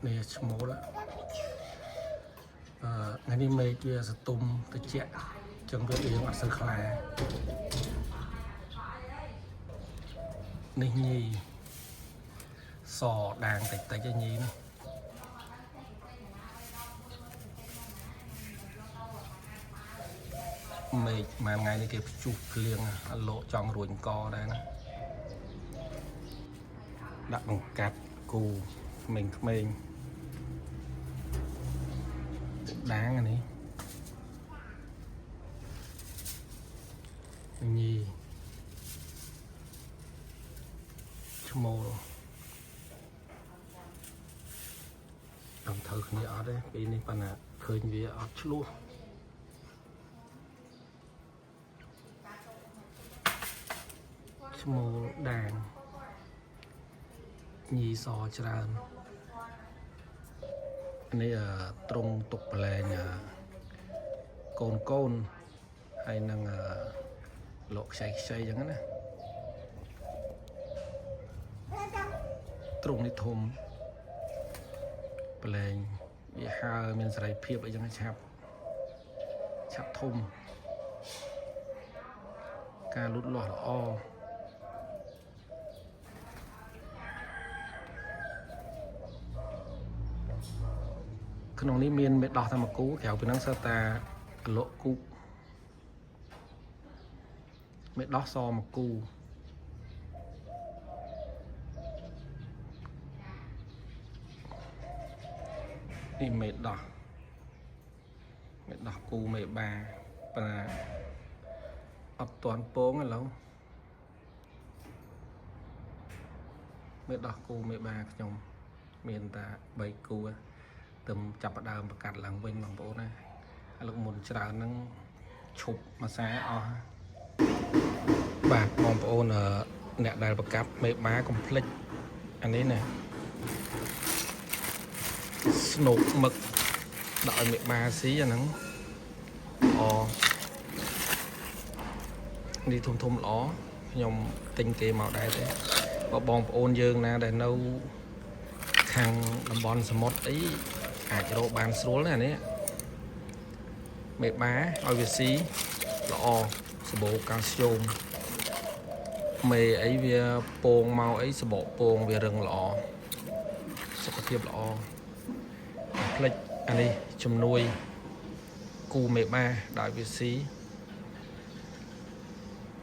នេះឈ្មោលអឺថ្ងៃនេះមេឃវាសតុំតិចចឹងវារៀងអត់សូវខ្លានេះញីសដាងតិចតិចឯញីនេះមេឃមួយថ្ងៃនេះគេព្យុះភ្លៀងអលោកចង់រួញកដែរណាដាក់បង្កាត់គូក្មេងៗដាងអានេះញីឈ្មោល តាមត្រូវគ្នាអត់ទេពេលនេះប៉ុន្តែឃើញវាអត់ឆ្លោះឈ្មោលដាងញីសច្រើននេះអឺត្រង់ទុកប្រឡែងអឺកូនកូនហើយនឹងអឺលោកខ្ចីខ្ចីអញ្ចឹងណាត្រង់នេះធំ ប្រឡែងវាហើមានសេរីភាពអីចឹងឆាប់ឆាប់ធំការលូតលាស់ល្អក្នុងនេះមានមេដោះធម្មគូក្រៅពីហ្នឹងសិតតាកលក់គូកមេដោះសមកគូនេះមេដោះមេដោះគូមេបាប៉ុន្តែអត់តាន់ពងឥឡូវមេដោះគូមេបាខ្ញុំមានតែ3គូឯង ទឹមចាប់ផ្ដើមប្រកាសឡើងវិញបងប្អូនណាឥឡូវមុនច្រើនហ្នឹងឈប់មួយសាអស់បាទបងប្អូនអឺអ្នកដែលប្រកាប់មេបាកុំភ្លេចអានេះណាស្នូកមឹកដាក់ឲ្យមេបាស៊ីអាហ្នឹងល្អនេះធំធំល្អខ្ញុំទិញគេមកដែរទេបើបងប្អូនយើងណាដែលនៅ ខាងតំបន់សមុទ្រអីអាចរកបានស្រួលណាស់នេះមេបាឲ្យវាស៊ីល្អសបោកាល់ស្យូមមេអីវាពងមកអីសបកពងវារឹងល្អសុខភាពល្អផ្លិចអានេះជំនួយគូមេបាដោយវាស៊ី